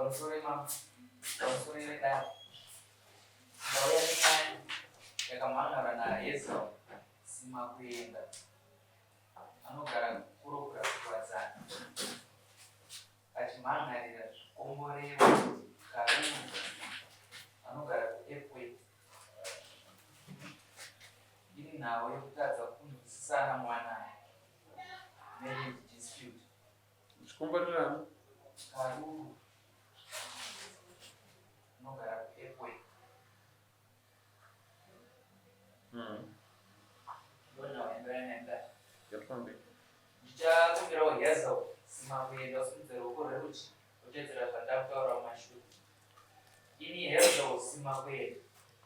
Pamusoro imambo, pamusoro vedare. Ndauya nenyaya yakamhan'ara naHazel Simakuenda anogara kuKurokura kuKwadzana achimhan'arira Zvikomborero Karuru anogara kuEpworth. Iri nhau yekutadza kunzwisisana muwanano, marriage dispute. Zvikomborerano. Karuru anogara kuEpworth. Ndichakumbirawo Hazel Simakuenda usimudze ruoko rwerudyi utedzera zvandakutaura mumashure. Ini Hazel Simakuenda.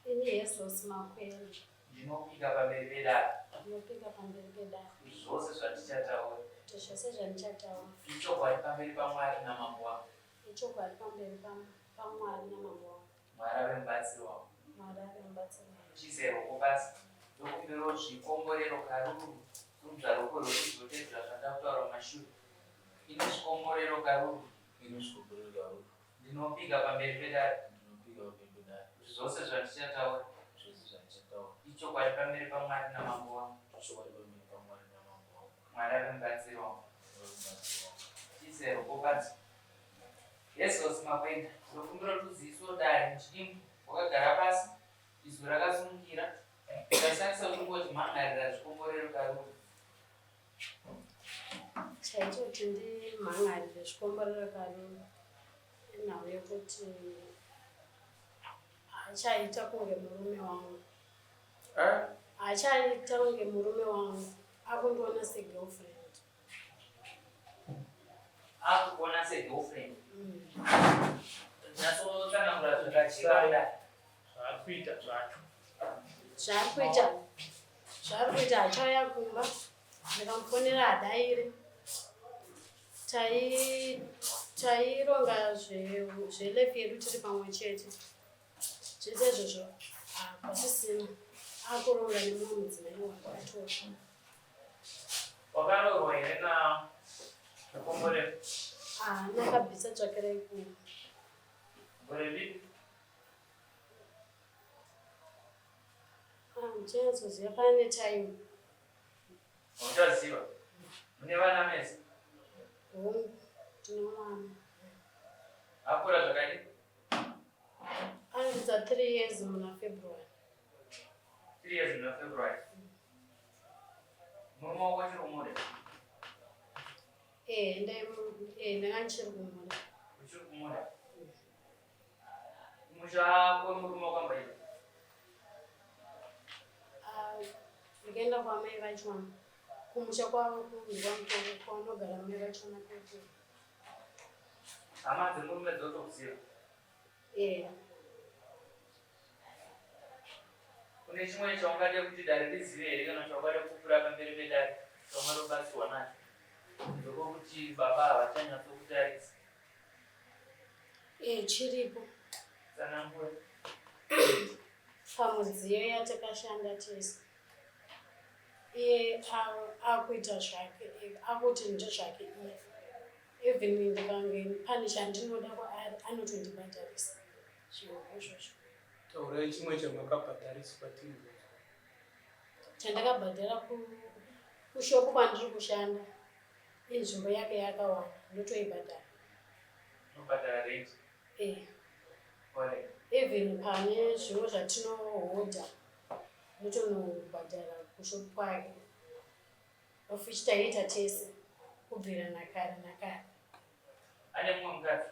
Ini Hazel Simakuenda. Ndinopika pamberi pedare. Ndinopika pamberi pedare. Kuti zvose zvandichataura. Kuti zvose zvandichataura. Ichokwadi pamberi paMwari namambo wangu. Ichokwadi pamberi paMwari namambo wangu. Mwari ave mubatsiri wangu. Mwari ave mubatsiri wangu. Chiisai ruoko pasi. Ndokumbirawo zvikomborero karuru. Simudza ruoko rwerudyi wotedzera zvandakutaura mumashure. Ini zvikomborero karuru. Ini zvikomborero karuru. Ndinopika pamberi pedare. Ndinopika pamberi pedare. Kuti zvose zvandichataura. Zvose zvandichataura. Ichokwadi pamberi paMwari namambo wangu. Ichokwadi pamberi paMwari namambo wangu. Mwari ave mubatsiri wangu. Mwari ave mubatsiri wangu. Chiisai ruoko pasi. Yesos Makwenda, ndokumbira kuti uziviswe dare muchidimbu wakagara pasi, izwi rakasimukira, ukashandisa kungoti mhan'arira zvikomborero karuru. Chaita kuti ndimhan'arire zvikomborero karuru inhau yekuti achaita kunge murume wangu. Eh? Achaita kunge murume wangu, akundiona segirlfriend. Akukuona segirlfriend. Nyatsotsanangura zvakajeka kudai. Zvaari kuita zvacho. Zvaari kuita zvaari kuita achauya kumba ndikamufonera hadaire. Tai taironga zvelife yedu tiri pamwe chete. Zvese izvozvo hapasisina akuronga nemumwe mudzimai wake atora. Wakaroorwa here na Komborero? Haana akabvisa tsvakirai kuno. Gore ripi? Ah, muchanyatsoziva pane time. Uchaziva. Mune vana mese? Hongu, tine mwana. Akura zvakadii? Anoita 3 years muna February. 3 years muna February. Murume wako uchiri kumuda? Eh, eh, ndanga ndichiri kumuda. Uchiri kumuda? Musha wemurume wako ambaita? Ah, ndikaenda kwamai vachona kumusha kwavo kunzi kwamutoko kwavanogara mai vachona koko. Hama dzemurume dzotokuziva? Eh. Kune chimwe chaungade kuti dare rizive here kana chaungade kupupura pamberi pedare chaungade kubatsirwa nacho? Ndokuti baba havachanyatsokutarisa. Eh, chiripo. Tsanangura. Pamudziyo yatakashanda tese. Iye akuita zvake, akuti ndezvake iye. Even ndikange pane chandinoda kwaari anotondibhadharisa zvinhu izvozvo. Taurai chimwe chamakabhadhariswa tinzwe. Chandakabhadhara kushopu kwandiri kushanda inzvimbo yake yakawana ndotoibhadhara. Unobhadhara rent? Eh. Even pane zvimwe zvatinohodha ndotonobhadhara kushopu kwake. Of which taiita tese kubvira nakare nakare. Ane mumwe mukadzi?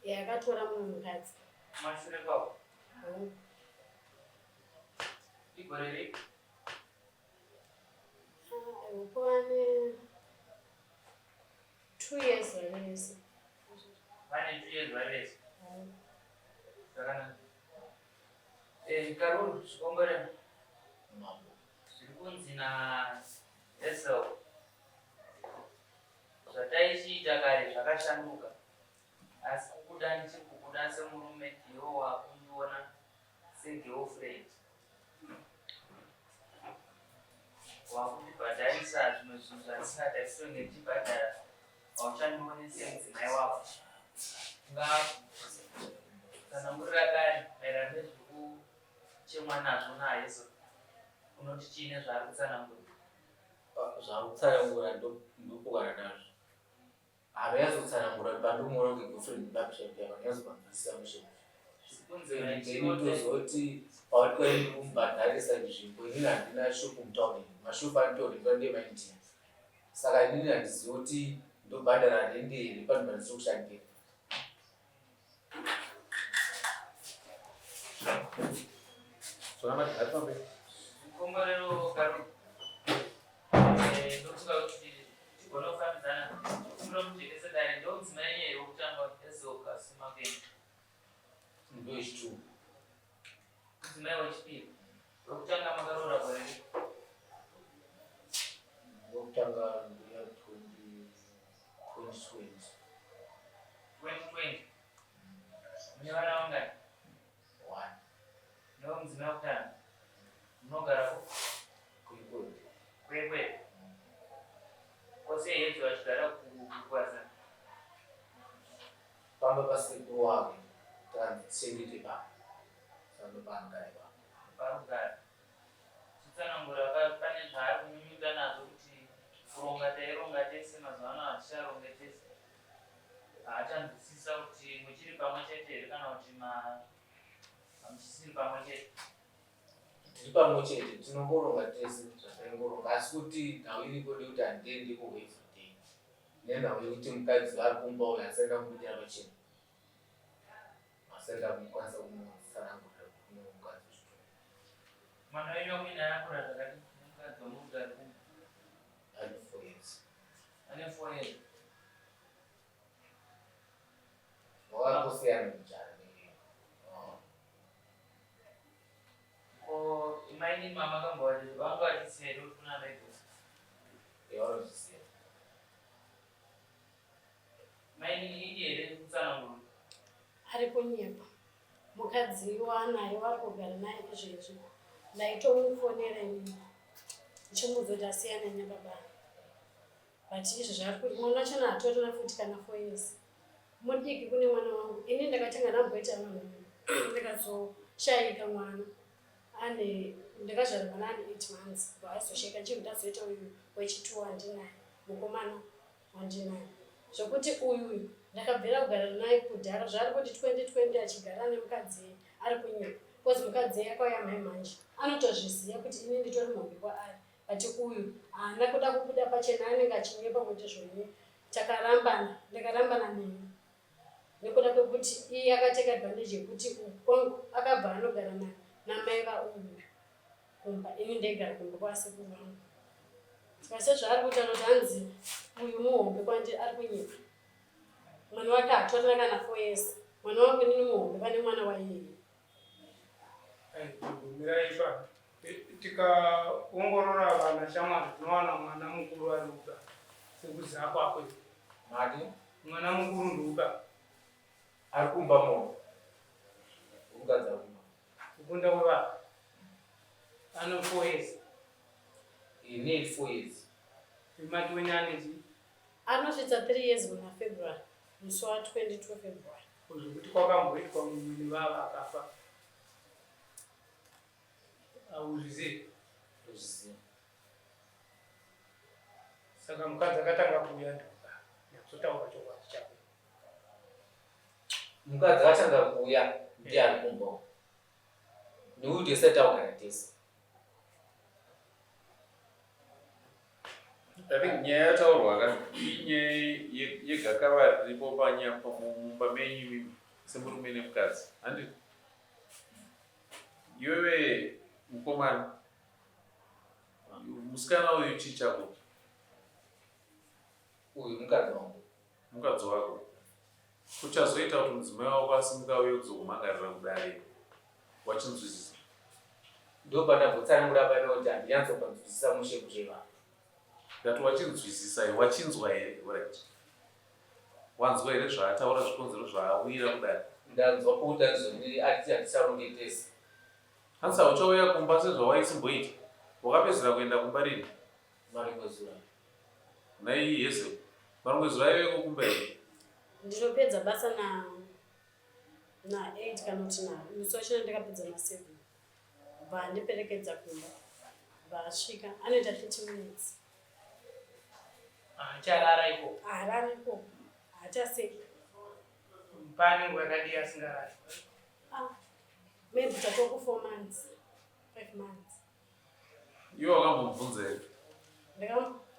Eh, akatora mumwe mukadzi. Kumashure kwako? Hongu. Igore ripi? Ah, I hope vane 2 years vari vese. Vane 2 years vari vese? Hongu. Zvakanaka. Eh, Karuru, zvikomborero. Mambo. Zviri kunzi na Esau zvataichiita kare zvakashanduka asi kukuda ndichiri kukuda semurume iwe wakundiona segirlfriend wakundibhadharisa zvimwe zvinhu zvandisingatarisire kunge ndichibhadhara hauchandioni semudzimai wako. kuchemwa nazvo naHezo unoti chii nezvaari kutsanangura? Zvaari kutsanangura ndopokana nazvo. Havanyatsotsanangura pandomuona kunge girlfriend bakushaita vanyatsovanzwisisa mushe mushe. Tozoti pavatwaendi kumubhadharisa nzvimbo inini handina shopu mutauni mashopu anitoonekwa ndemaindia saka inini handizivi kuti ndobhadhara rendi here panhu pandisiri kushandira. Komborero Garu, eh, ndofunga kuti tigone kufambidzana kumbira mujekese dare ndomudzimai nyaya yekutanga ezoka simakeni Ndoyechitu. Mudzimai wechipiri wekutanga makaroora gore ripi? Wekutanga ndeya 2020. 2020. Mune vana vangani? One. Newe mudzimai wekutanga. Munogara ku? Kwekwe. Kwekwe. Kwose hedzo vachigara kuKwadzana. Pamba pasekuru wake takanzi tichengete pamba. Saka ndopaanogara ipapo. Paari kugara. Chitsanangura pane zvaari kunyunyuta nazvo kuti kuronga taironga tese mazuva ano haticharonge tese. Haachanzwisisa kuti muchiri pamwe chete here kana kuti hamuchisiri pamwe chete. Tiri pamwe chete tinongoronga tese zvataingoronga asi kuti nhau iripo ndeyekuti handiendi ikoko everyday nenhau yekuti mukadzi vari kumba uyu asati ndamubudira pachena asati ndamukwanisa kumutsanangurira kuti kune mukadzi wechitoro. Mwana wenyu wamuinaye akura zvakadii nemukadzi wamuri kuti ari kumba? Ane 4 years. Ane 4 years. Wakangosiyana mujana ne Ko mainini mamakambova vanga vachiziva here kuti kuna amai Ghost? Eh, vanozviziva. Mainini idi here kutsanangura? Ari kunyepa. Mukadzi waanaye waari kugara naye izvezvi ndaitomufonera inini ndichimuudza kuti asiyane nebaba but izvo zvaari kuti mwana wachona hatorina futi kana 4 years mudiki kune mwana wangu ini ndakatanga ndamboita vanhu ndikazoshaika mwana ane ndakazvara mwana ane 8 months azosheka chinhu ndazoita uyu wechituwa wandinaye mukomana wandinaye zvokuti uyu ndakabvira kugara naye kudhara zvaari kuti 2020 achigara nemukadzi ari kunyepa because mukadzi akauya mai manje anotozviziva kuti ini nditori mhombe kwaari but uyu haana kuda kubuda pachena anenge achinyepa kuti zvonyi takarambana ndakarambana neni nekuda kwekuti iye akateka advantage yekuti kwangu akabva anogara namai vauyu kumba ini ndaigara kumba kwasekuru vangu saka sezvaari kutaura kuti hanzi uyu muhombe kwandiri ari kunyepa mwana wake hatorina kana 4 years mwana wangu inini muhombe pane mwana waiyeye. Mirai ipapo. Tikaongorora vana shamwari tinowana mwana mukuru ari uba sekuziva kwako iwe. Mati? Mwana mukuru ndiuba. Ari kumba mono. Mukadzi ari kumba. Kukunda kwebaba. Ano 4 years. Ine 4 years. Mati wenyu ane chii? Anosvitsa 3 years muna February, musi wa 22 February. Zvekuti kwakamboitwa mumwe nevava akafa. Hauzvizivi? Ndozviziva. Saka mukadzi akatanga kuuya ndoka. Nyatsotaura chokwadi chako. Mukadzi akatanga kuuya ndiye ari kumba uko. Nekuti tese takugara tese. I think nyaya yataurwa ka inyaya yegakava riripo mumba menyu imimi semurume nemukadzi handiti iwewe mukomana musikana uyu chii chako? Uyu mukadzi wangu. Mukadzi wako. Uchazoita kuti mudzimai wako asimuka auye kuzokumangarira kudare wachinzwisisa? Ndopandambotsanangura pano kuti handinyatsopanzwisisa mushe mushe ipapo. Ndati wachinzwisisa here? Wachinzwa here? Alright. Wanzwa here zvaataura zvikonzero zvaawira kudare? Ndanzwa pokuti anzonini ati haticharonge tese. Hanzi hauchauya kumba sezvawaisimboita. Wakapedzera kuenda kumba rini? Marimwe zuva. Nhai Hazel, marimwe zuva aiveko kumba here? Ndinopedza basa na na 8 kana kuti na musi wachona ndakapedza na 7. Bva andiperekedza kumba. Bva asvika anoita 30 minutes. Haacharara ikoko. Haarari ikoko. Haachaseki. Pane nguva yakadii asingarari? Ah, maybe tatova ku 4 months, 5 months. Iwe wakambomubvunza here?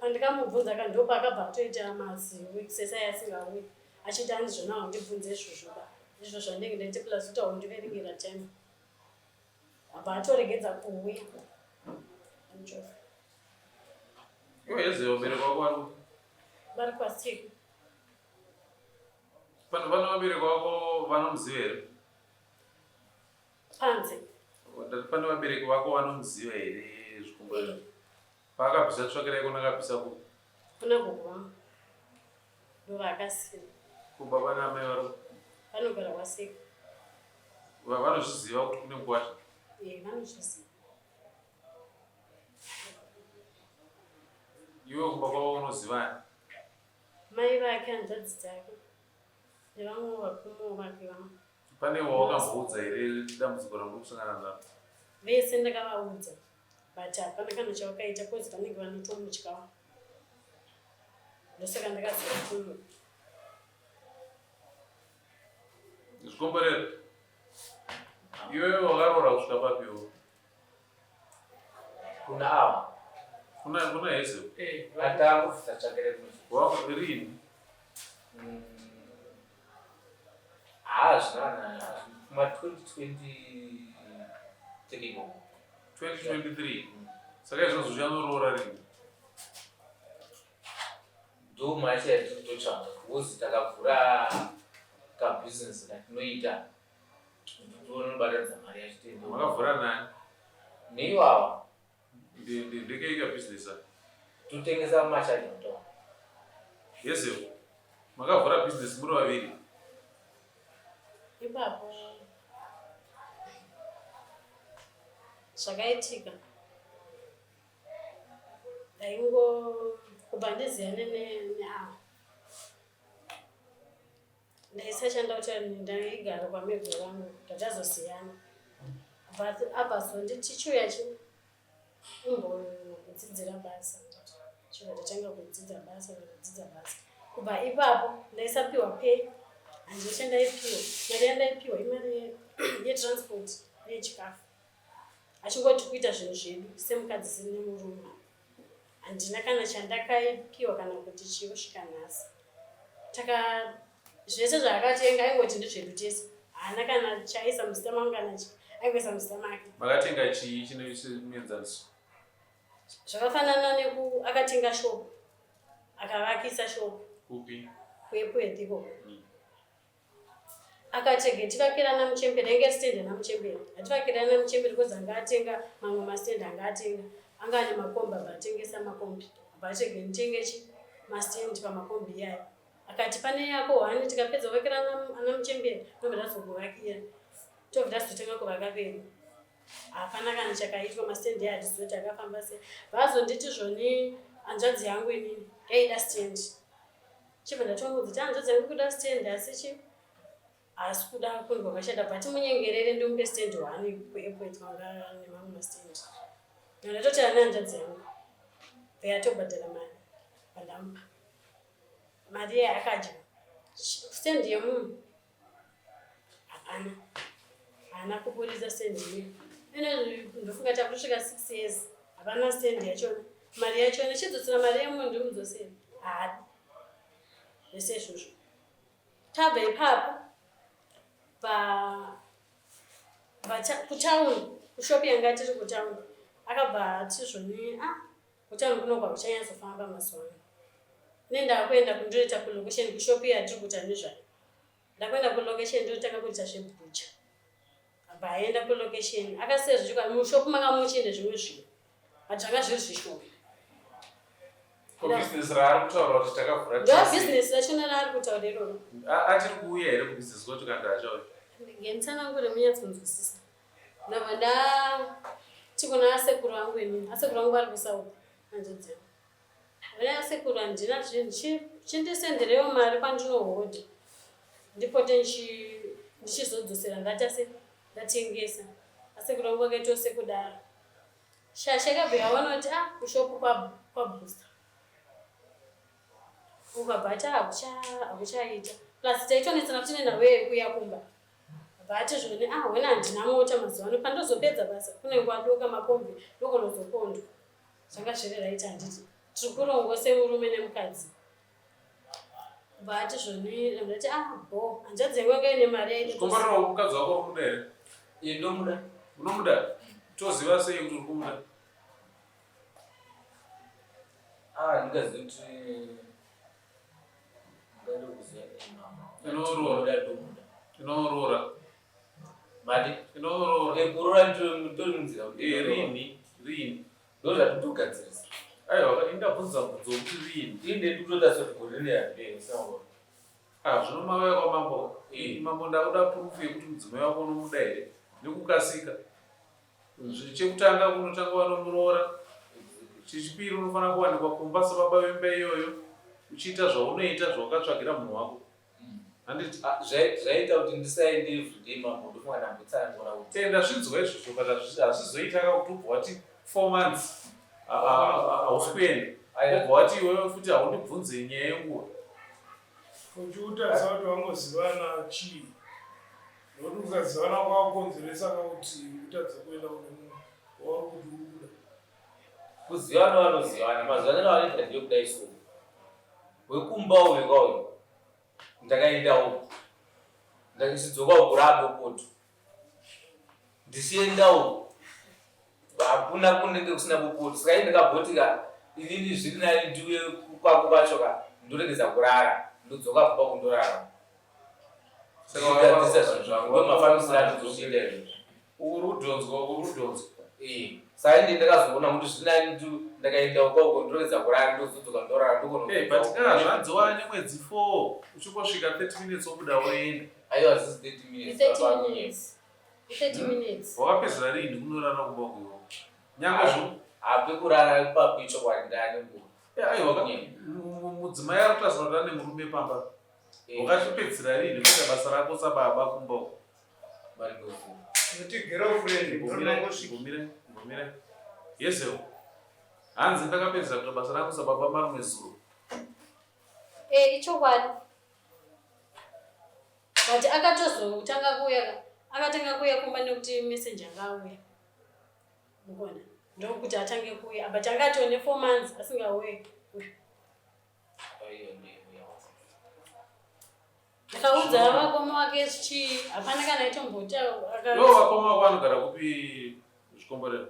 Pandikamubvunza ka ndopaakabva atoita maziweeks ese aya asingauyi achiti hanzi zvona haundibvunze izvozvo ba ndizvo zvandinenge ndaiti plus kuti haundiverengera time abva atoregedza kuuya anjofa. Iwe yeziva vabereki vako vari kupi? Vari kwasiko. Pane vabereki vako vanomuziva here? Panze. Ndati pane vabereki vako vanomuziva here zvikomborero? Eh. Paakabvisa tsvakirai kuna akabvisa kupi? Kuna gogo vangu. Ndovakasiya. Kubaba naamai vari Vanogara kwaseka. Vanozviziva kuti kune mukwasha? Eh, vanozviziva. Iwe kumba kwavo unozivani? Mai vake hanzvadzi dzake nevamwe vakumo vake vamwe. Pane wawakamboudza here dambudziko ramuri kusangana naro? Vese ndakavaudza but hapana kana chavakaita cause vanenge vanotomutyawo. Ndosaka ndakaziva kuno. Zvikomborero. Iwewe wakaroora kusvika papiwo? Kuna ava. Kuna kuna Hazel. Eh, Atangobvisa tsvakere kuno. Wako rini? Haa zvina kuma 2023 ikoko. 2023. Saka izvozvo zviyanoroora rini? Ndo mari yatiri kutotsvaga because takavhura kabusiness katinoita tonobatanidza mari yacho tiende. Makavhura nani? Neiwawa. Ndekei kabusiness aka? Totengesa machaji mutown. Yes, makavhura business muri vaviri. Ipapo zvakaitika ndaingo kubva ndiziyane neava ndaisashanda kuti ndaigara kwamebve vangu tatazosiyana but abva zonditi chiuya chi umbodzidzira basa chibva tatanga kudzidza basa ndakadzidza basa kubva ipapo ndaisapiwa pay handina chandaipiwa mari yandaipiwa imari yetransport neyechikafu achingoti kuita zvinhu zvedu semukadzi senemurume handina kana chandakaipiwa kana kuti chii kusvika nhasi taka zvese zvaakatenga aingoti ndezvedu tese haana kana chaisa muzita mangu kana chi aingoisa muzita make. Makatenga chii chinomuenzaniso? Zvakafanana neku akatenga shop akavakisa shop kupi kuEpworth ikoko Akati tivakire ana muchembere ainge stand ana muchembere ativakire ana muchembere because anga atenga mamwe mastand anga atenga anga ane makombi abva atengesa makombi abva atege nditenge chi mastand pamakombi iyayo akati pane yako hwani tikapedza kuvakira ana muchembere ndobva tazokuvakira tobva tazotenga kuvaka kwedu hapana kana chakaitwa mastand iyayo hatizivi kuti akafamba sei vazonditi zvoni hanzvadzi yangu inini yaida stand Chibva ndatomuudza kuti hanzvadzi yangu kuda stand asi chi haasi kuda kunhu kwakashata but munyengerere ndimupe stand one kuairport kwanga nemamwe mastand. Ndatoti ane hanzvadzi yangu yatobhadhara mari pandamupa mari iye akadya stand yemunhu hapana haana kuburitsa stand iye ine ndofunga takusvika 6 years hapana stand yachona mari yachona chidzosera mari yemunhu ndimudzosere haadi zvese izvozvo tabva ipapo kutown kushop yanga tiri kutown akabva ati zvoni ah kutown kuno kwakuchanyatsofamba mazuva ano ne ndakuenda kundoita kulocation kushop yatiri kuita nezvayo Ndakuenda kulocation ndotanga kuita zvebhucha. Abva aenda kulocation akasiya zvichikwa mushop manga muchine zvimwe zvinhu but zvanga zviri zvishoma. Ko business raari kutaura kuti takavhura Ndo business rachona raari kutaura iroro. Achiri kuuya here kubusiness kwacho kana kuti achauya? Ngenitsanangure munyatsonzwisisa. Ndabva ndati kuna asekuru angu inini, asekuru angu vari kuSouth hanzvadzi yangu. Vana sekuru handina zvinhu chindisenderewo mari kwandinohodha ndipote ndichizodzosera ndaita se ndatengesa. Asekuru vangu vakaitawo sekudaro. Shasha ikabva yaona kuti ah kushopu kwabooster. Ukabva ati hakuchaita. Plus taitonetsana futi nenhau yekuuya kumba. Abva ati zvoni ah wena handina mota mazuva ano pandozopedza basa kunenge kwadoka makombi ndokonozopondwa. Zvanga zviri right handiti. Tiri kurongwa semurume nemukadzi. Bva ati zvoni ndati ah bho hanzvadzi yangu yanga ine mari yaida. Zvikomborero mukadzi wako uri kumuda here? Iye ndomuda. Unomuda? Toziva sei kuti uri kumuda? Ah, ndingaziva kuti ndingade kuziva Inooroora. Ndomuda. Inooroora. Mati? Inooroora. Eh, kuroora nditori munzira. Eh, rini? Rini? Ndozvatotogadzirisa. Aiwa, indabvunza mubvunzo wekuti rini? Ini ndikutoda soti gore rine sango. Ah, zvino mauya kwamambo. Eh, mambo ndakuda proof yekuti mudzimai wako unomuda here? Nekukasika. Chekutanga unotanga wanomuroora. Chechipiri unofanira kuwanikwa kumba sababa vemba iyoyo uchiita zvaunoita zvawakatsvagira munhu wako. Handiti? Ah, zvaita kuti ndisaende everyday mambo ndofunga ndambotsanangura kuti. Tenda zvinzwa izvozvo but hazvizoita ka kuti ubva wati 4 months hausi kuenda. Ubva wati iwewe futi haundibvunze nyaya yenguva. Uchiutarisa kuti vangozivana chii nokuti kusazivana kwakukonzeresa ka kuti utadze kuenda kune munhu wauri kuti uri kuda. Kuzivana vanozivana mazuva ano vanoita ndiyo kudai so. Wekumba uyu ka uyu ndakaenda uku ndachidzoka uku raabopoto ndichienda uku hakuna kunenge kusina bopoto saka ini ndakabhoti ka inini zviri nani ndiuye kwako kwacho ka ndoregedza kurara ndodzoka kumba kundorara ndichigadzirisa zvinhu zvangu ndomafambisiro andozozviita izvozvo. Uri kudhonzwa uri kudhonzwa. Eh, saka ini ndakazoona kuti zviri nani ndakaenda uko uko ndoregedza kurara ndozodzoka ndorara ndogona Hey, but kana zvanzi wane mwedzi 4 uchingosvika 30 minutes wobuda woenda. Aiwa hazvisi 30 minutes. 30 minutes. 30 minutes. Wakapedzera rini kunorara kumba kuyo? Nyangwe zvo. Hape kurara ipapo ichokwadi ndane nguva. Eh, aiwa mudzimai ari kutarisana kuti ane murume pamba. Wakachipedzera rini kuita basa rako sababa kumba uko? Nekuti girlfriend Mbomira, mbomira. Yezewo. Hanzi ndakapedzera kuita basa rangu sababa marume zuro. Eh, ichokwadi. But akatozotanga kuuya akatanga kuuya kumba nekuti messenger anga auya. Mukona. Ndokuti atange kuuya. But anga atone 4 months asingauye. Ndakaudza vakoma wake chii hapana kana aitomboti Ivo vakoma vako vanogara kupi zvikomborero?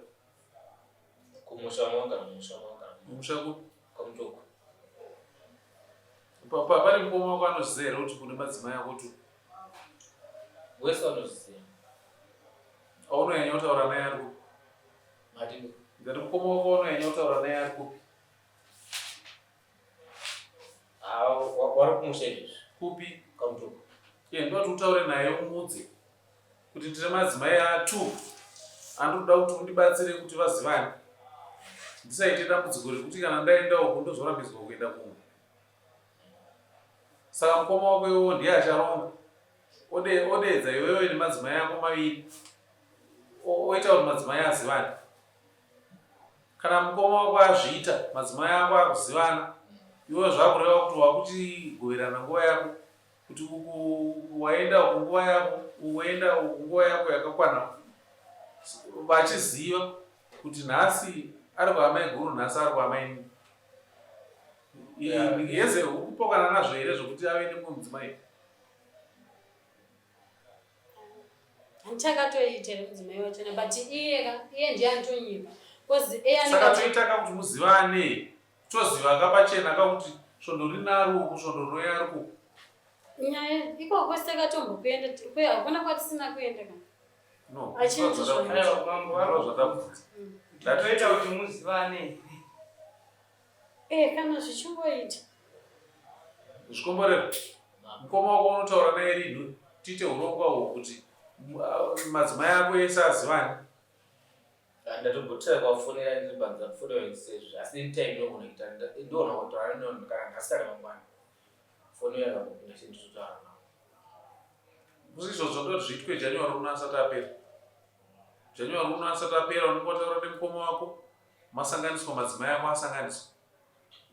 Kumusha mwanga, mumusha mwanga. Mumusha kupi? Kwamutoko. Pane mukoma wako anoziva here kuti kune madzimai ako tu? Wese anoziva. Aunonyanya kutaura naye ari kupi? Madini. Ndati mukoma wako aunonyanya kutaura naye ari kupi? Ah, wari kumusha izvezvi. Kupi? Kwamutoko. Iye ndinoti utaure naye umuudze kuti ndine madzimai a2 andinoda kuti undibatsire kuti vazivane. Ndisaite dambudziko rekuti kana ndaenda uku ndozorambidzwa kuenda kumwe. Saka mukoma wako iwowo ndiye acharonga. Odeedza iwewe nemadzimai ako maviri. Oita kuti madzimai azivane. Kana mukoma wako azviita, madzimai ako akuzivana, iwewe zvakureva kuti wakuchigoverana nguva yako kuti uku waenda uku nguva yako, uku waenda uku nguva yako yakakwana. Vachiziva kuti nhasi ari kwaamai guru, nhasi ari kwaamai Yeze ukupokana nazvo here zvokuti ave nemumwe mudzimai? Handichakatoita here mudzimai wachona but iye ka iye ndiye anotonyima because iye Saka anenge toita ka kuti muzivane, toziva ka pachena ka kuti svondo rino ari uku, svondo rinouya ari kuku. Nyaya ikoko sakatombokuenda hakuna kwatisina kuenda ka. No, Achinzi zvona. Aiwa, mambo vari zvatabvunza. Toita kuti muzivane here? Eh, kana zvichingoita. Zvikomborero. Mukoma wako unotaura naye rini tiite urongwa uhwu kuti madzimai ako ese azivane. Ndatombotira kuvafonera ndiri panze fonera izvezvi asi anytime ndinogona kuita ndogona kutaura nevanhu kana nhasi kana mangwana. Foni yakangopinda chete ndototaura navo. Musi izvozvo ndoti zviitwe January uno asati apera. January uno asati apera unenge wataura nemukoma wako masanganiswa madzimai ako asanganiswa.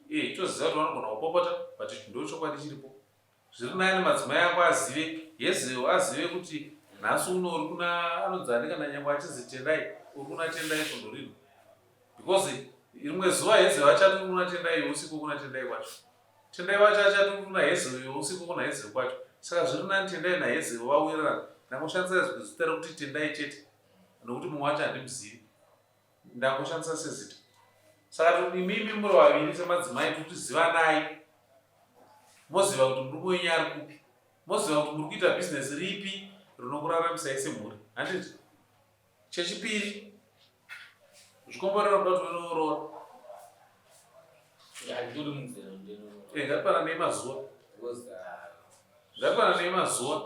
Eh, toziva kuti vanogona kupopota but ndochokwadi chiripo. Zviri nani madzimai ako azive, Hezewo azive kuti nhasi uno uri kuna anonzi ani kana nyangwe achinzi Tendai, uri kuna Tendai svondo rino. Because rimwe zuva Hezewo achati uri kuna Tendai iwe usiko kuna Tendai kwacho. Tendai wacho achati uri kuna Hezewo iwe usiko kuna Hezewo kwacho. Saka zviri nani Tendai naHezewo vawirirana. Ndangoshandisa zita rekuti Tendai chete nokuti mumwe wacho handimuzivi. Ndangoshandisa sezita. Saka imimi muri vaviri semadzimai tiri kuti zivanai. Moziva kuti murume wenyu ari kupi. Moziva kuti muri kuita bhizinesi ripi rinokuraramisai semhuri. Handiti? Chechipiri, zvikomborero kuda kuti unooroora. Handiri munzira ndinooroora. Eh, ngatipananei mazuva. Ngatipananei mazuva.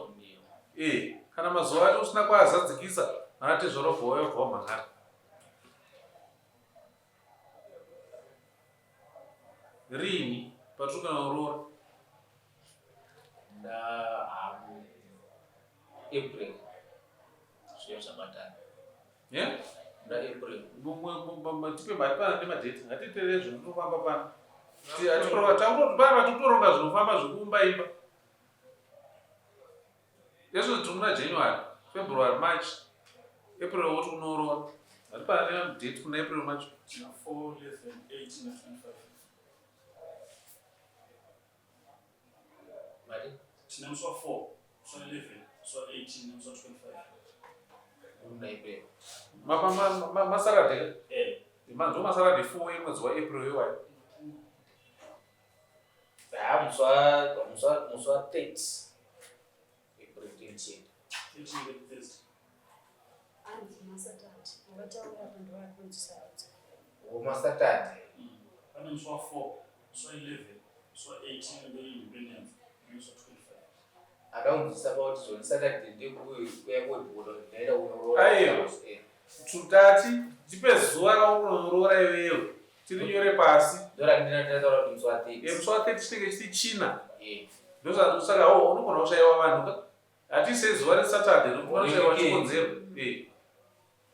Eh, kana mazuva acho usina kuazadzikisa, vana tezvara vobva vauya vobva vamhan'ara. Rini patiri kana uroora? Ndahamu April. Zviya zvabatana. Yeah? Muna April. Tipe mari pana nemadheti. Ngatiterere zvinofamba pano. Takutoronga tikutoronga zvinofamba zvekuumba imba. Izvo tiri muna January, February, March, April woti unooroora. Ngatipana nemadheti kuna April macho. 4, 11, 18 na 25. Mari? Tine musi wa 4, musi wa 11, musi wa 18 nemusi wa 25. Muna April. Masarade. Eh. Ndo masarade 4 emwedzi waApril iwayo. Ah, musi wa musi wa musi wa 30. April 28. 13 Thursday. Hanzi masatati vataura apa ndovakunzwisaradzo. Masatati. Pane musi wa 4, musi wa 11, musi wa 18 ndoindependence nemusi wa 25. Akaunzisa pakuti zvoni Saturday ndekuuya kodhura ndaida kunoroora. Aiwa. Tutati tipe zuva raunoroora iwewe tirinyore pasi. Ndorandinataura kuti musi wa 30. Musi wa 30 chinenge chiri china. Eh. Ndosaka oh, unogona kushaiwa vanhu ka. Hatise zuva reSaturday unogona kushaiwa chikonzero. Eh.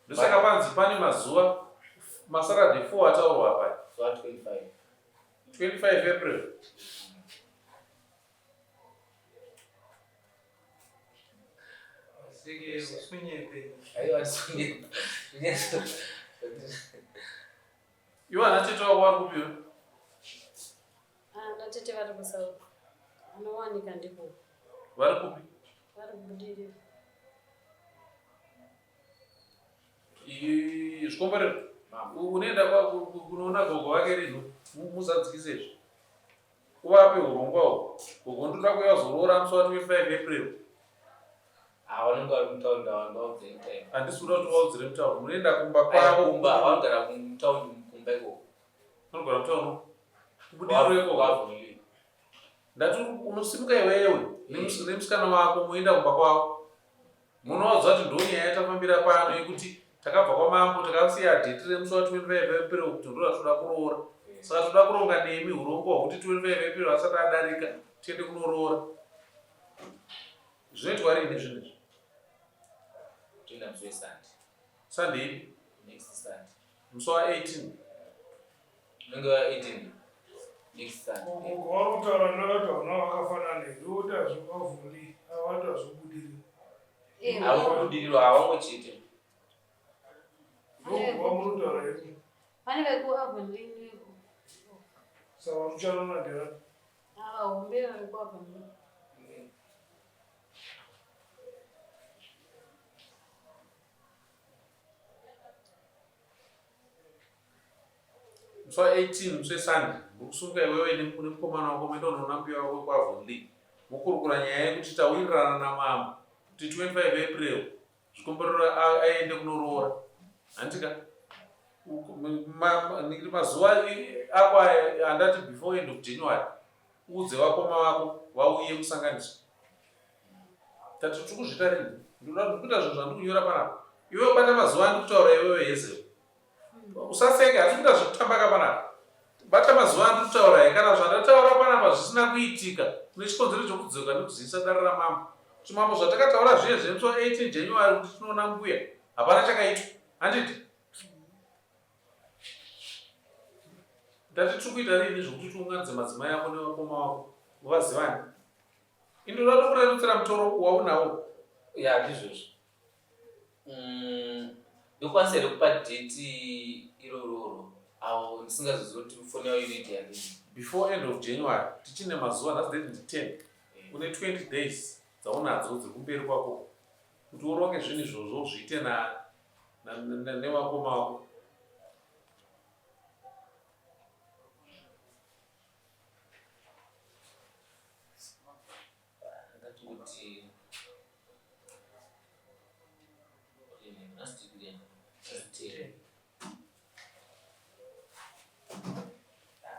Ndosaka panzi pane mazuva maSaturday 4 ataurwa apa. Zuva 25. 25 April. Iwe ana tete wako vari kupi? Ana tete vari kuSouth. Anowanika ndiko. Vari kupi? Vari kuBudiriro. Zvikomborero. Unoenda kunoona gogo vake rinhu muzadzikise izvi. Uvape hurongwa uhwu. Gogo ndoda kuuya kuzoroora musi wa 25 April. Ah, vanenge vari mutaundi ava ndovaudzire mutaundi. Handisi kuda kuti vaudzire mutaundi. Munoenda kumba kwavo. Kumba, vanogara mutaundi kumba ikoko. Vanogara mutaundi. Kubudiriro ikoko. Kwavhunli. Ndati unosimuka iwewe nemusikana wako moenda kumba kwavo. Munovaudza kuti ndonyaya yatafambira pano yekuti takabva kwamambo takasiya dheti remusi wa 25 April kuti ndoda toda kuroora. Saka toda kuronga nemi hurongwa hwekuti 25 April asati adarika tiende kunoroora. Zvinoitwa rini zvinhu izvi? Toenda musi weSunday. Sunday ipi? Next Sunday. Musi wa 18. Unenge wa 18. Next Sunday. Gogo vari kutaura nevati vana vakafanana here kuti hazvivavhuri avati hazvibudiriri. Hakubudirirwa havamwe chete. Gogo vamunotaura here? Pane veku Avonlea neku. Saka muchanona ndevani? Ava hombe vari ku Avonlea. Musi wa 18 musi weSunday muri kusunga iwewe nemukomana wako moenda kunoona mbuya wako wekuAvonlea mokurukura nyaya yekuti tawirirana namambo kuti 25 April zvikomborero aende kunoroora handika mazuva ako aya andati before end of January uudze vakoma vako vauye kusanganiswa tati tiri kuzviita rini ndinoda kuita zvinhu zvandiri kunyora panapa iwe ubata mazuva andiri kutaura iwewe hezewo usaseke hatiri kuita zvekutamba ka panapa bata mazuva andiri kutaura ye kana zvandataura panapa zvisina kuitika une chikonzero chokudzoka nekuzivisa dare ramambo kuti mambo zvatakataura zviye zvemusi wa 18 January kuti tinoona mbuya. Hapana chakaitwa. Handiti? Ndati tiri kuita rini zvekuti tiunganidze madzimai ako nevakoma vako vazivane. Indoda tokurerutsira mutoro waunawo. Ya ndizvozvo. Mm, ndokwanisa here kupa date irororo avo ndisingazozivi kuti foni yavo inoita yadini? Before end of January tichine mazuva nhasi date ndi 10 eh. Une 20 days dzaunadzo dzekumberi kwako kuti uronge zvinhu izvozvo zviite na nevakoma vako.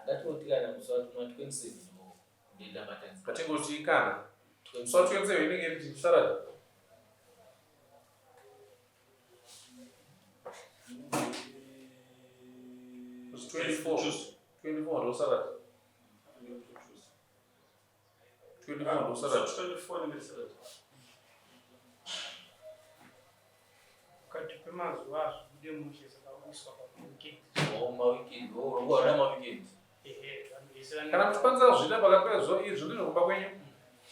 Ngatoti kana musi wa 27 ndendabatanidza. Ngatingoti kana musi wa 27 inenge iri Saturday. It's 24. 24 ndo Saturday. 24 ndo Saturday. 24 ndo Saturday. Pakati pemazuva azvibude mushe saka uiswa paweekend. Oh, maweekend. Oh, unoona maweekend. Ehe, vanhu vese vanenge Kana muchikwanisa kuzviita pakati pezuva izvi ndezvekumba kwenyu.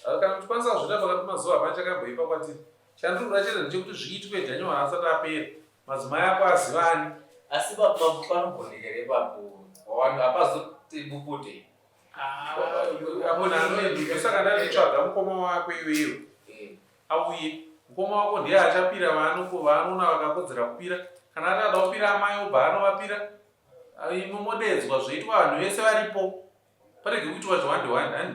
Ah, kana muchikwanisa kuzviita pakati pemazuva hapana chakamboipa kwatiri. Chandiri kuda chete ndechekuti zviitwe January asati apera. Madzimai ako azivani. Asi panogoneka here ipapo? Vanhu hapazoti bupute. Munhu anoenda saka ndanditsvaga mukoma wako iwewe eh. auye mukoma wako ndiye achapira vaanoona vakakodzera kupira kana ati ada kupira amai obva anovapira imwe modedzwa zvoitwa vanhu vese varipo parege kuitwa zvawande wande hani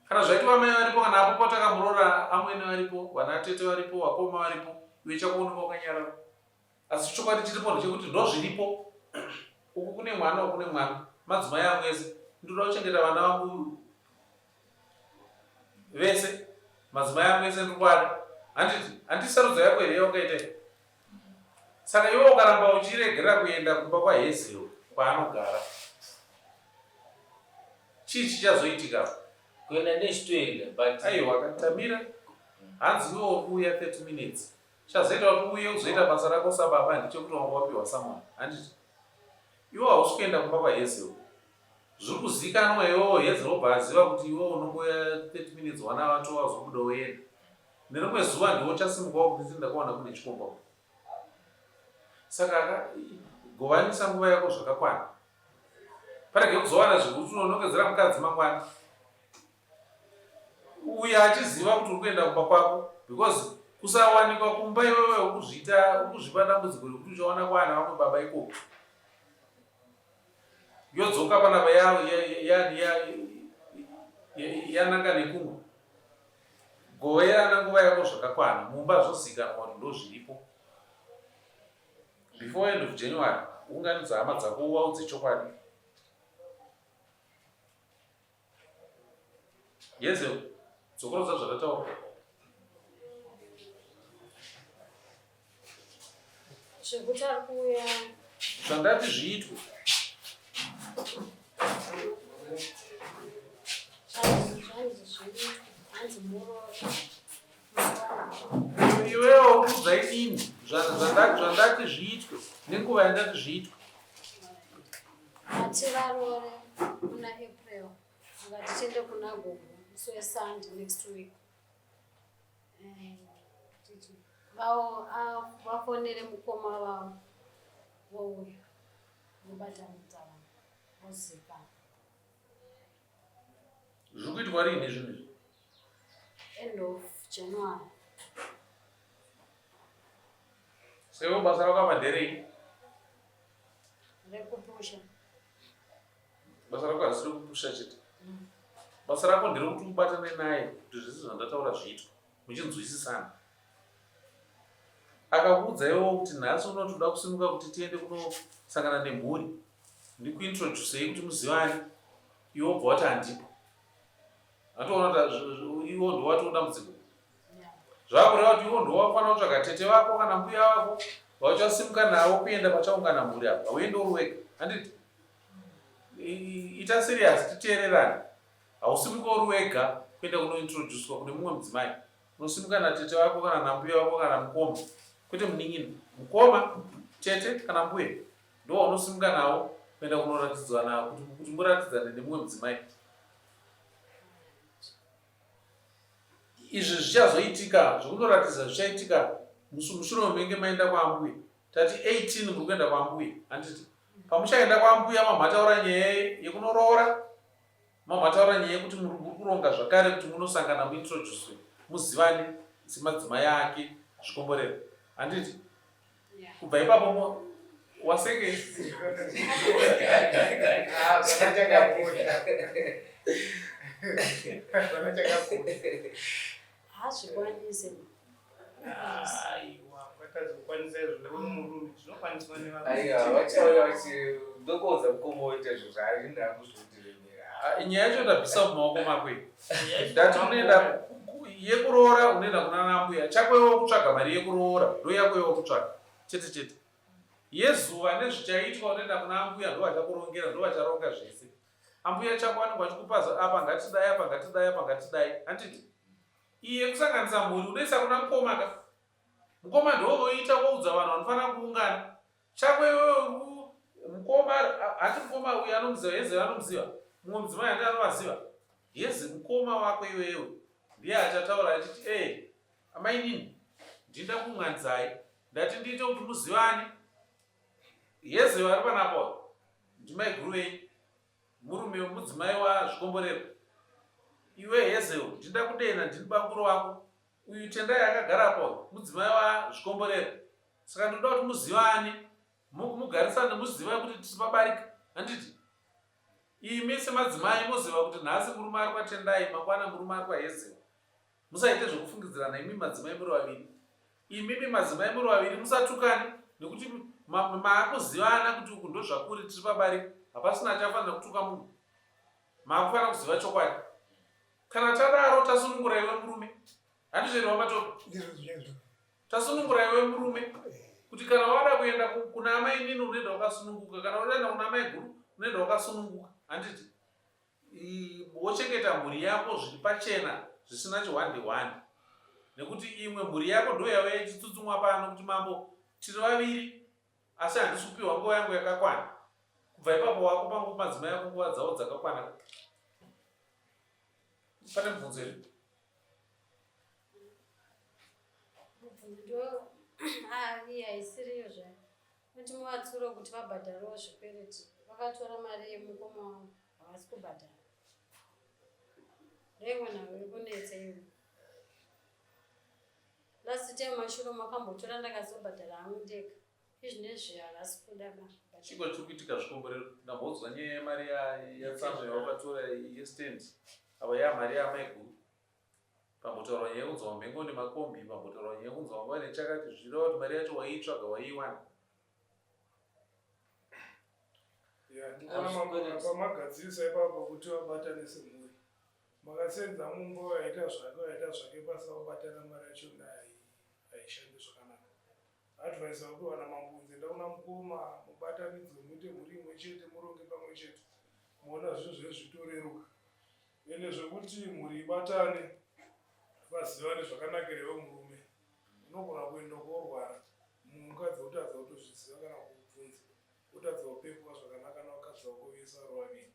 kana zvaitwa amai varipo kana apo patakamurora amwene varipo vana tete varipo vakoma varipo iwe chakuoneka wakanyarara Asi chokwadi chiripo ndechekuti ndozviripo. Uku kune mwana uku kune mwana. Madzimai angu ese ndinoda kuchengeta vana vangu vese. Madzimai angu ese ndiri kuada. Handiti handiti sarudzo yako here yawakaita iyi? Saka iwe ukaramba uchiregera kuenda kumba kwaHezel kwaanogara chii chichazoitika? Kuenda ndechitoenda but aiwa tamira hanzi iwe uri kuuya 30 minutes Chazoita kuti uuye uzoita basa rako sababa ndechekuti wanga wapiwa summon handiti? Iwe hausi kuenda kumba kwaHazel. Zviri kuzikanwa iwewe Hazel obva aziva kuti iwewe unongouya 30 minutes wana vato wazobuda woenda. Nerimwe zuva ndiwe uchasimuka wakuti ndakawana kune chikomba uku. Saka govanisa nguva yako zvakakwana. Parege kuzowana zvekuti unonongedzera mukadzi mangwana. Uye achiziva kuti uri kuenda kumba kwako because kusawanikwa kumba iwewe ukuzviita ukuzvipa dambudziko rekuti uchawana kwana vamwe baba ikoko yodzoka panapa yananga nekungwa goverana nguva yako zvakakwana mumba zvozikanwa kuti ndozviripo before end of january unganidza hama dzako uvaudze chokwadi Yezel, dzokorodza zvandataura. Zvekuti ari kuuya. Zvandati zviitwe. Iwewo udza inini zvandati zviitwe nenguva yandati zviitwe. Ati varoore muna April vakati tiende kuna gogo musi weSunday next week. Eh, vafonere mukoma vavo vouya vobatanidza vanhu vozikana. Zviri kuitwa riini zvinhu izvi? End of January. Sewo basa rako apa nderei? Rekupusha. Basa rako harisi rekupusha chete. Basa rako nderekuti ubatane naye kuti zvese zvandataura zviitwe muchinzwisisana. Akakuudza iwewo kuti nhasi uno toda kusimuka kuti tiende kunosangana nemhuri ndikuintroducei kuti muzivane iwe wobva wati handipo. Atoona kuti iwe ndowatoo dambudziko. Zvakureva kuti iwe ndowafanira kutsvaga tete vako kana mbuya vako vauchasimuka navo kuenda pachaungana mhuri apa. Hauendi uri wega. Handiti? Ita serious titeererane. Hausimuka uri wega kuenda kunointroducwa kune mumwe mudzimai. Unosimuka natete vako kana nambuya vako kana mukoma. Kwete munin'ina, mukoma, tete kana mbuya ndo waunosimuka nawo kuenda kunoratidzwa nawo kuti kuti muratidzane nemumwe mudzimai. Izvi zvichazoitika zvekunoratidza zvichaitika mushure menge maenda kwaambuya. Tati 18 muri kuenda kwaambuya, handiti? Pamuchaenda kwaambuya mamhataura nyaya yekunoroora Mamataura nyaya yekuti muri kuronga zvakare kuti munosangana muintroducwe muzivane semadzimai ake zvikomborero handiti? Kubva ipapo waseke Hazvikwanise. Aiwa, vakadzi kukwanisa izvo nemurume zvinokwaniswa nevarume. Vachauya vachi ndokuudza mukoma woita izvo zvaari ndakuzotiremera. Ah, nyaya yacho ndabvisa mumaoko mako iyi. Ndati unoenda yekuroora unoenda kuna nambuya chako iwe kutsvaga mari yekuroora ndo yako iwe kutsvaga chete chete. Yezuva nezvichaitwa unoenda kuna ambuya ndo vachakurongera ndo vacharonga zvese. Ambuya chako vanenge vachikupa apa ngatidai apa ngatidai apa ngatidai handiti? Iyi yekusanganisa mhuri unoisa kuna mukoma ka. Mukoma ndiwo voita voudza vanhu vanofanira kuungana. Chako iwewe mukoma hati mukoma uyu anomuziva heze anomuziva mumwe mudzimai handi anovaziva heze mukoma wako iwewe ndiye achataura achiti ee eh, amainini ndinda kuunganidzai ndati ndiite kuti muzivane heze vari panapa ndimaiguru venyu Murume wemudzimai waZvikomborero. Iwe Hazel, ndinoda kudena ndini bamkuru wako. Uyu Tendai akagara apa uyu, mudzimai waZvikomborero. Saka ndinoda kuti muzivane, mugarisane muzive kuti tiri pabarika. Handiti? Imi semadzimai moziva kuti nhasi murume ari kwaTendai, mangwana murume ari kwaHazel. Musaite zvekufungidzirana imi madzimai muri vaviri. Imimi madzimai muri vaviri musatukane nekuti maakuzivana kuti uku ndozvakuri tiri pabarika hapasina achafanira kutuka munhu. Maakufanira kuziva chokwadi. Kana tadaro tasunungura iwe murume. Handizvo here vaMatope? Tasunungura iwe murume kuti kana wada kuenda kuna amainini unoenda wakasununguka, kana unoenda kuna amaiguru unoenda wakasununguka. Handiti? Wochengeta mhuri yako zviri pachena zvisina chihwande hwande nekuti imwe mhuri yako ndo yauya ichitsutsumwa pano kuti mambo tiri vaviri asi handisi kupiwa nguva yangu yakakwana kubva ipapo wako pangu madzimai ako nguva dzavo dzakakwana pane mubvunzo here mubvunzo ndo ah, iya isiriyo zvayo Kuti muvatsure kuti vabhadharewo zvikwereti vakatora mari yemukoma wavo havasi kubhadhara. Ndoimwe nhau iri kunetsa iyoyo. Last time mashure makambotora ndakazobhadhara hangu ndega. Izvinezvi havasi kuda ba. Chiko chiri kuitika zvikomborero ndambodzwa nyaya yemari yatsano yawakatora yestand ava yamari yaamaiguru Pambotaurwa nyaya yekunzi wamhenge une makombi, pambotaurwa nyaya yekunzi wanga uine chakati, zvichireva kuti mari yacho waiitsvaga waiiwana. Ya, ndikuona mambo pamagadzirisa ipapo kuti vabatane semhuri. Makasenza mumba waita zvake waita zvake pasina kubatana mari yacho haishandi zvakanaka. Advice vapiwa namambo kunzi enda kuna mukoma mubatanidzwe muite mhuri imwe chete muronge pamwe chete moona zvinhu zvenyu zvitoreruka. Ende zvekuti mhuri ibatane vazivane zvakanakira iwe murume unogona kuenda korwara mukadzi wotadza kutozviziva kana kukubvunza wotadza kupekuka zvakanaka nevakadzi vako vese vari vaviri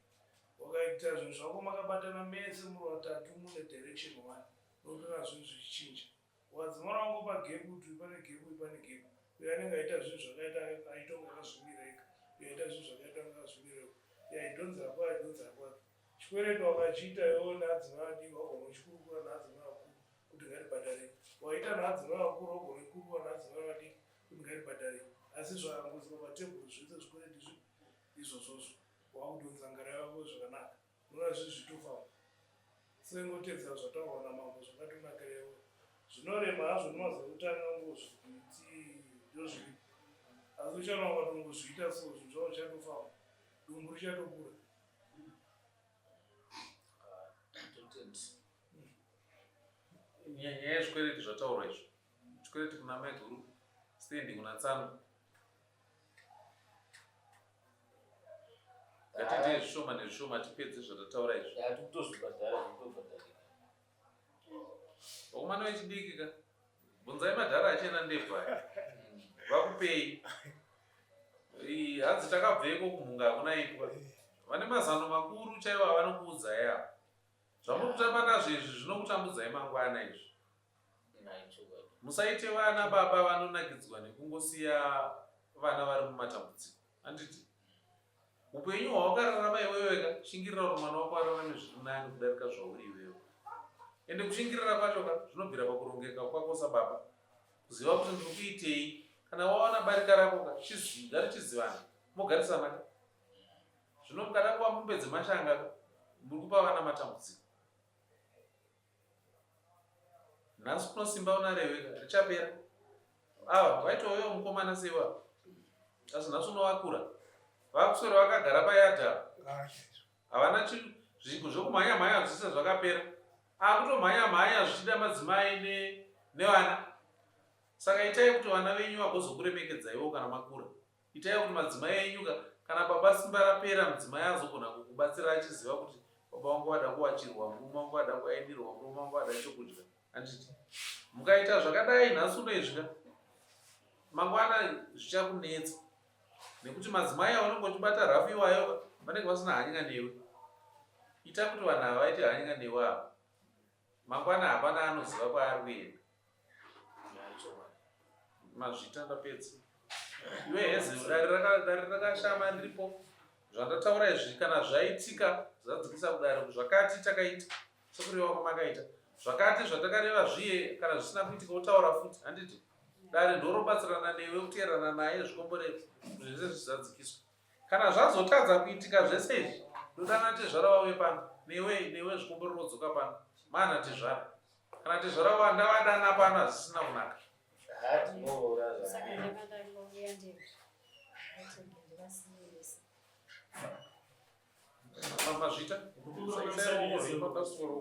wakaita zvinhu zvako makabatana mese muri vatatu mune direction one unotoona zvinhu zvichichinja Wadzimara wangopa gap kuti uyu pane gap uyu pane gap. Uyu anenge aita zvinhu zvakaita aita kunge akazvimira ega. Uyu aita zvinhu zvakaita kunge akazvimira ega. Uyu aidhonza kwake aidhonza kwake. Chikwereti wakachiita iwewe neadzimai adiki wagona uchikurukura neadzimai akuru kuti ngatibhadharei. Waita neadzimai vakuru wagona uchikurukura neadzimai vadiki kuti ngatibhadharei. Asi zvakangoiswa patebhuru zvese zvikwereti zvipi izvozvozvo. Wakudhonza ngara yako zvakanaka. Unoona zvinhu zvitofamba. Sengotedzera zvataurwa namambo zvakatonakira iwe. Zvinorema hazvo nemazuva ekutanga ungozviti ndozviri. Asi uchaona ukatongozviita so zvinhu zvako zvichatofamba. Dumbu richatokura. Nyaya yezvikwereti zvataurwa izvo. Chikwereti kuna maiguru, stand kuna tsano. Ngatiitei zvishoma nezvishoma tipedze zvatataura izvi. Hatikutozvibhadhara zvitobhadharika. Vakomana vechidiki ka. Bvunzai madhara achena ndebvu aya. Ngavakupei. Hanzi takabveko kumhunga hakuna ipwa. Vane mazano makuru chaiwo avanokuudzai ava. Zvamuri kutamba nazvo izvi zvinokutambudzai mangwana izvi. Musaite vana baba vanonakidzwa nekungosiya vana vari mumatambudziko. Handiti? Upenyu hwawakararama iwewe ka shingirira kuti mwana wako ararame zviri nani kudarika zvauri iwewe. Ende kushingirira kwacho ka zvinobvira pakurongeka kwako sababa. Kuziva kuti ndiri kuitei kana wawana barika rako ka ngarichizivana mogarisana ka. Zvino mukada kuva mombe dzemashanga ka muri kupa vana matambudziko. Nhasi kuno simba unareweka richapera. Ava vaitovewo mukomana seiwa. Asi nhasi unovakura. Vakuswera vakagara payadha. Havana zvinhu zvekumhanya mhanya zvese zvakapera. Akutomhanya mhanya zvichida madzimai ne nevana. Saka itai kuti vana venyu vagozokuremekedzaiwo kana makura. Itai kuti madzimai enyu ka kana baba simba rapera mudzimai azogona kukubatsira achiziva kuti baba vangu vada kuwachirwa, murume wangu ada kuainirwa, murume wangu ada chokudya. Handiti mukaita zvakadai nhasi uno izvi ka mangwana zvichakunetsa nekuti madzimai aunenge uchibata rafu iwayo vanenge vasina hanya newe. Ita kuti vanhu ava vaite hanya newe ava. Mangwana hapana anoziva kwaari kuenda. Mazvita ndapedza. Iwe hezi dare rakashama riripo. Zvandataura izvi kana zvaitika zvadzikisa kudare zvakati takaita sekureva kwamakaita. Zvakati zvatakareva zviye kana zvisina kuitika wotaura futi handiti? Dare ndorobatsirana newe kuteerana naye zvikomborero zvese zvizadzikiswa. Kana zvazotadza kuitika zvese izvi ndodana tezvara vauye pano newe newe zvikomborero wodzoka pano mana tezvara. Kana tezvara wandavadana pano hazvisina kunaka. Mazvita. Isai ruoko rwenyu pabasoro.